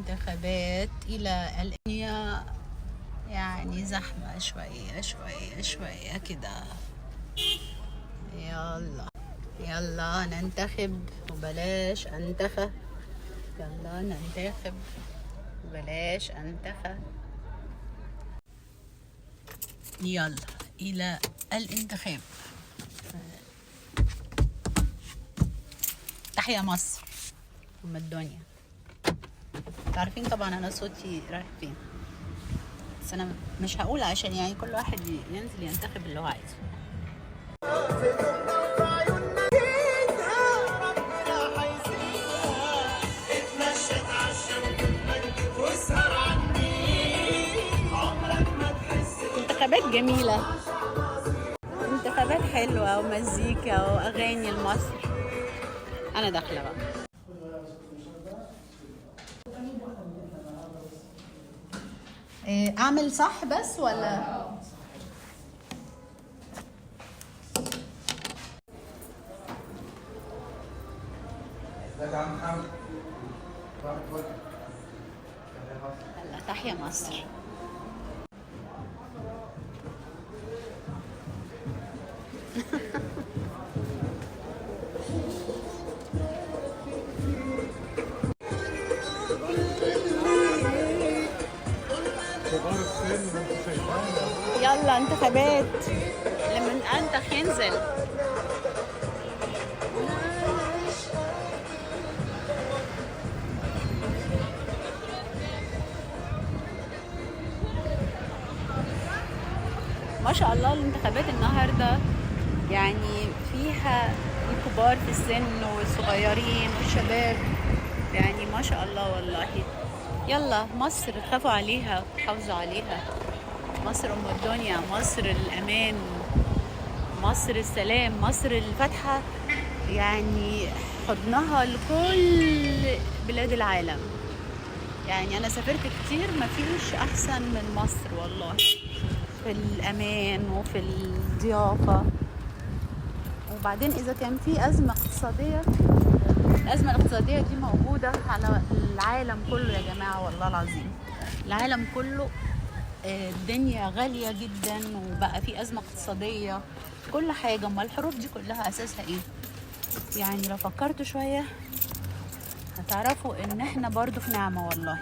الانتخابات إلى الدنيا، يعني زحمة شوية شوية شوية كده. يلا يلا ننتخب وبلاش أنتخب، يلا ننتخب وبلاش أنتخب. يلا إلى الانتخاب. تحيا مصر أم الدنيا. عارفين طبعا أنا صوتي رايح فين، بس أنا مش هقول عشان يعني كل واحد ينزل ينتخب اللي هو عايزه. انتخابات جميلة، انتخابات حلوة ومزيكا وأغاني لمصر. أنا داخلة بقى. أعمل صح بس ولا؟ يلا تحيا مصر. يلا انتخابات، لما انتخ ينزل. ما شاء الله الانتخابات النهارده يعني فيها الكبار في السن والصغيرين والشباب، يعني ما شاء الله والله. يلا مصر، خافوا عليها، حافظوا عليها. مصر ام الدنيا، مصر الامان، مصر السلام، مصر الفاتحة، يعني حضنها لكل بلاد العالم. يعني انا سافرت كتير، ما فيش احسن من مصر والله، في الامان وفي الضيافة. وبعدين اذا كان في ازمة اقتصادية، الازمة الاقتصادية دي موجودة على العالم كله يا جماعة، والله العظيم العالم كله. الدنيا غالية جدا وبقى في ازمة اقتصادية كل حاجة. امال الحروب دي كلها اساسها ايه؟ يعني لو فكرتوا شوية هتعرفوا ان احنا برضو في نعمه والله.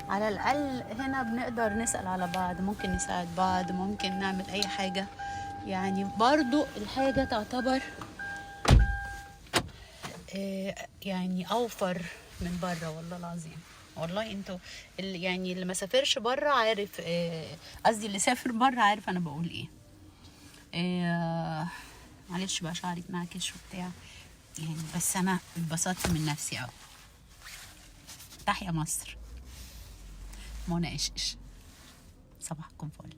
على الاقل هنا بنقدر نسال على بعض، ممكن نساعد بعض، ممكن نعمل اي حاجة. يعني برضو الحاجة تعتبر يعني اوفر من بره والله العظيم. والله انتوا اللي يعني اللي ما سافرش بره عارف، قصدي اللي سافر بره عارف انا بقول ايه. معلش بقى شعري اتنعكش وبتاع يعني، بس انا اتبسطت من نفسي قوي. تحيا مصر. منى قشقش، صباحكم فل.